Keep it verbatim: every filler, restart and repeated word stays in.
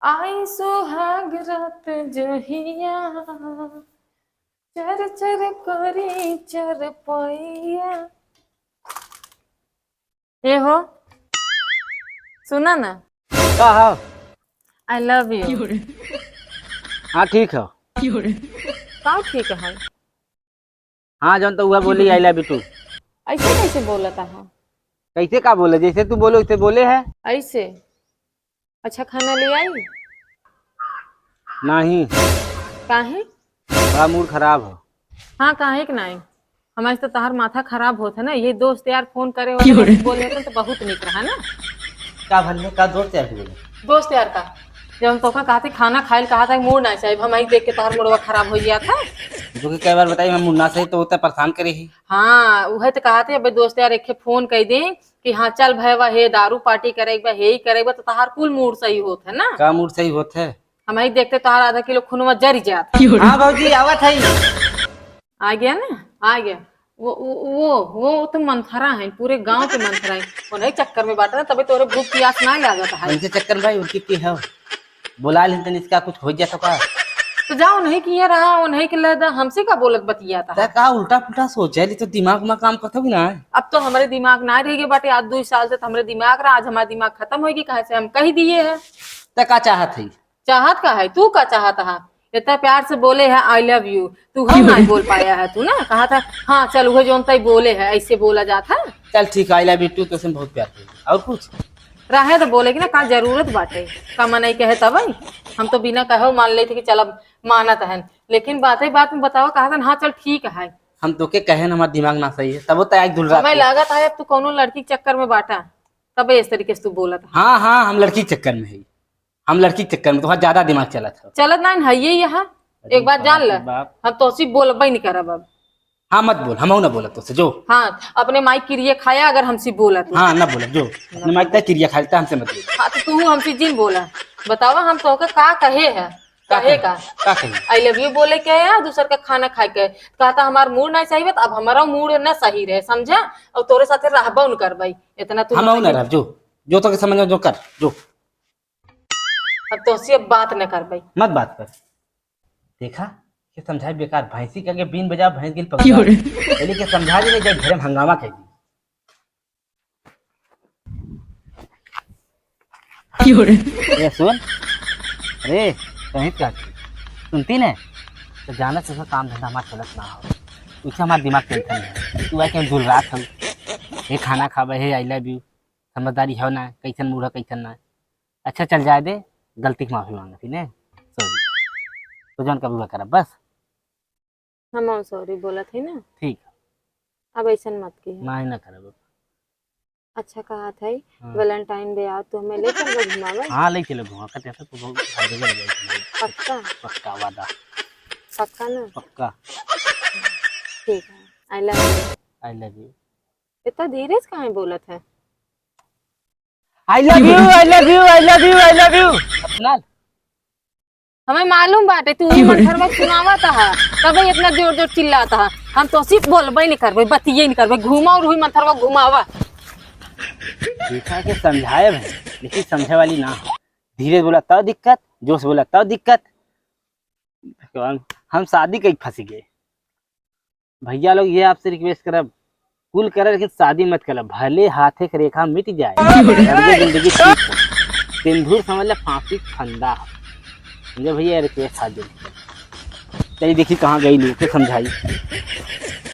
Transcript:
आई सुहाग रात जहिया, चर चर करी चरपैया। ए हो, सुना ना। का हो? I love you। हाँ, ठीक है। का ठीक है? हाँ, जौन तो उहे बोली, "I love you too।" ऐसे कैसे बोलत है? कैसे का बोले? जैसे तू बोले, वैसे बोले है। ऐसे? अच्छा, खाना ले आई? नहीं। काहे? बड़ा मूड खराब हो। हाँ, काहे के नाई? हमारे से तो तहार माथा खराब होत है ना, ये दोस्त यार फोन करे हो, बोले होते तो बहुत निक रहा ना। का भले, का दोस्त यार के बोले? दोस्त यार का, जब हम तोका कहते खाना खाइल कहा था, मूड ना चाहिए, हम ही देख के तहार मूडवा खराब हो गया था। जो कि कई बार बताई, हम मूड ना सही तो होता परेशान करे ही। हाँ, उहे तो कहते, अब दोस्त यार एक फोन कह दे कि हाँ चल भैया, हे दारू पार्टी करे एक बार, हे ही करे एक बार, तो तहार कुल मूड सही होत है ना। का मूड सही होत है? हम ही देखते तोहार आधा किलो खूनवा जरी जात। हाँ भौजी, आवत है। आ गया ना, आ गया। वो, वो, वो, वो तो मंथरा है, पूरे गांव के मंथरा है। उन्हीं चक्कर में बांटा ना, तभी तोरे भूख प्यास ना लागत है। उनके चक्कर में भाई, उनकी की है? बुला लेते हैं, इसका कुछ हो जाता का? तो जाओ, उन्हीं की ये रहा, उन्हीं के ले दा, हमसे का बोलत बतियाता त है? का उल्टा पुल्टा सोचे ली, तो दिमाग में काम करता भी ना है। अब तो हमारे दिमाग ना रह गए बाटे, आज दो साल से तो हमारे दिमाग रहा, आज हमारा दिमाग खत्म होगी, कहाँ से हम कह दिए है। त का चाहत है? चाहत का है? तू का चाहत है? इतना प्यार से बोले है, "I love you", तू हम नहीं बोल पाया है, तू ना कहा था, "हाँ चल, वो जौन तई बोले है, ऐसे बोला जाता है।" चल ठीक है, "I love you too", तो से बहुत प्यार करी। और कुछ? रहे तो बोले कि ना, का जरूरत बाटे, का मनई कहे तब आई? हम तो बिना कहे मान लेते कि चल अब मानत है, लेकिन बातें बात में बताओ, कहा था, "हाँ चल ठीक है।" हम तो के कहे ना, हमारा दिमाग ना सही है, तब तो एक धुल रहा हमें था। लागत है अब तू कौनो लड़की के चक्कर में बाटा, तब इस तरीके से तू बोलत है। हाँ, हाँ, हम लड़की के चक्कर में है। हम लड़की के चक्कर में, तोहार ज्यादा दिमाग चलत है। चलत ना है ये यहाँ। अरे एक बात जान बाप ले, रे बाप। हम तोसी बोलबे नहीं करब अब। हाँ, मत बोल, हमहू ना बोलब तोसे, जो। हाँ, अपने माई किरिया खाया अगर हमसे बोलत हो। हाँ, ना बोलब, जो। अपने माई का किरिया खा लेता, हमसे मत बोल। हाँ, तो तू हमसे जिन बोला, बतावा हम तोहके का कहे है, का कहे कहे? का? का कहे? I love you बोले के है, दूसर का खाना खाए के है। कहता हमार मूड ना सही बा, अब हमारा मूड ना सही रहे, समझा? और तोरे साथे रहबो न करबई, इतना तू हमहू ना समझ। रहब, जो, जो तोके समझ में जो कर, जो। अब तोसे अब बात न करबई। मत बात कर। देखा, के समझाए बेकार, भैंसी के आगे बीन बजा, भैंस गिल पगला। क्यों रे? पहले के समझा दे, नहीं जाए घर में हंगामा कर दी। क्यों रे? ए, सुन। अरे, कहीं का सुनती नहीं? तो जाना से काम धंधा हमार चलत ना हो। उसे हमार दिमाग टेंशन है। तू आके झुल रहा था। हे खाना खाबे, हे I love you। समझदारी हो ना, कैसन मूड हो, कैसन ना। अच्छा चल जाए दे, गलती के माफी मांगत ही ने, sorry। तो जौन कभी हुआ करब बस। हम sorry बोलत ही ना। ठीक। अब ऐसन मत की। नहीं ना करब। अच्छा कहा था, हाँ। Valentine Day आओ तो हमें ले चल घुमावे। हाँ, ले चलो घुमा, कहते हैं तो बहुत हर जगह ले जाए। पक्का? पक्का वादा। पक्का ना? पक्का। ठीक है, I love you। I love you। इतना धीरे से काहे बोलत है? I love you, I love you, I love you, I love you। अपना हमें मालूम बाटे, तू ही मंथरवा सुनावत हा, तबे इतना जोर जोर चिल्लात हा। हम तो सिर्फ बोलबे नहीं करबे, बतिये नहीं करबे, घुमा और हुई मंथरवा घुमावा। देखा के समझाए भाई, लेकिन समझे वाली ना हो। धीरे बोला तब दिक्कत, जोर से बोला तब दिक्कत। भगवान, हम शादी कई फंसी गए। भैया लोग, ये आपसे request करब, कुल करे लेकिन शादी मत करब, भले हाथे के रेखा मिट जाए, अलगे जिंदगी ठीक हो। सिंदूर समझ ले फांसी फंदा हो। समझे भैया, request हाथ जोड़ के। चलिए देखी कहाँ गई लोग, के समझाई।